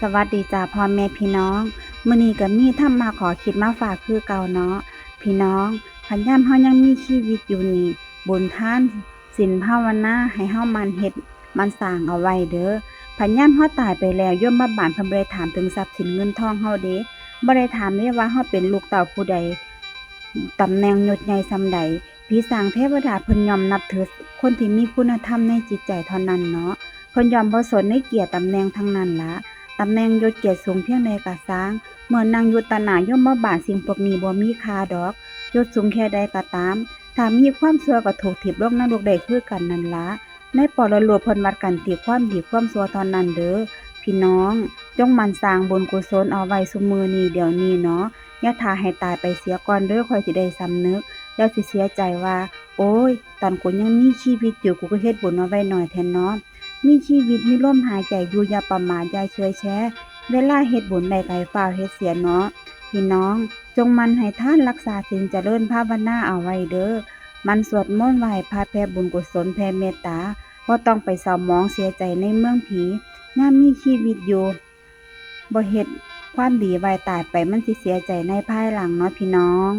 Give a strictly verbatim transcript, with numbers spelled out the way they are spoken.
สวัสดีจ้าพ่อแม่พี่น้อง มื้อนี้ก็มีธรรมะข้อคิดมาฝากคือเก่าเนาะ พี่น้อง คันยามเฮายังมีชีวิตอยู่นี่ บุญทาน ศีลภาวนาให้เฮาหมั่นเฮ็ดหมั่นสร้างเอาไว้เด้อ คันยามเฮาตายไปแล้ว ยมบาลเพิ่นบ่ได้ถามถึงทรัพย์สินเงินทองเฮาเด้ บ่ได้ถามเด้ว่าเฮาเป็นลูกเต้าผู้ใด ตำแหน่งยศใหญ่ส่ำใด ผีสางเทวดาเพิ่นย่อมนับถือคนที่มีคุณธรรมในจิตใจเท่านั้นเนาะ เพิ่นย่อมบ่สนในเกียรติตำแหน่งทั้งนั้นละ ตำแหน่งยศเกียรติสูงเพียงใดก็ซ่าง เมื่อนั่งอยู่ต่อหน้ายมบาลสิ่งพวกนี้บ่มีค่าดอก ยศสูงแค่ใดก็ตาม ถ้ามีความชั่วก็ถูกถีบลงนรกได้คือกันนั่นละ ในปรโลกเพิ่นวัดกันที่ความดีความชั่วเท่านั้นเด้อ พี่น้อง จงหมั่นสร้างบุญกุศลเอาไว้ซุมื้อนี้เดี๋ยวนี้เนาะ อย่าท่าให้ตายไปเสียก่อนเด้อ ค่อยสิได้สำนึก แล้วสิเสียใจว่า โอ้ย ตอนกูยังมีชีวิตอยู่ กูก็เฮ็ดบุญเอาไว้น้อยแท้เนาะ มีชีวิตมีลมหายใจอยู่ อย่าประมาท อย่าเฉยแฉ เวลาเฮ็ดบุญได้ก็ให้ฟ้าวเฮ็ดเสียเนาะ พี่น้อง จงหมั่นให้ทาน รักษาศีล เจริญภาวนาเอาไว้เด้อ หมั่นสวดมนต์ ไหว้พระ แผ่บุญกุศล แผ่เมตตา บ่ต้องไปเศร้าหมองเสียใจในเมืองผี ยามมีชีวิตอยู่ บ่เฮ็ดความดีไว้ ตายไปมันสิเสียใจในภายหลังเนาะพี่น้อง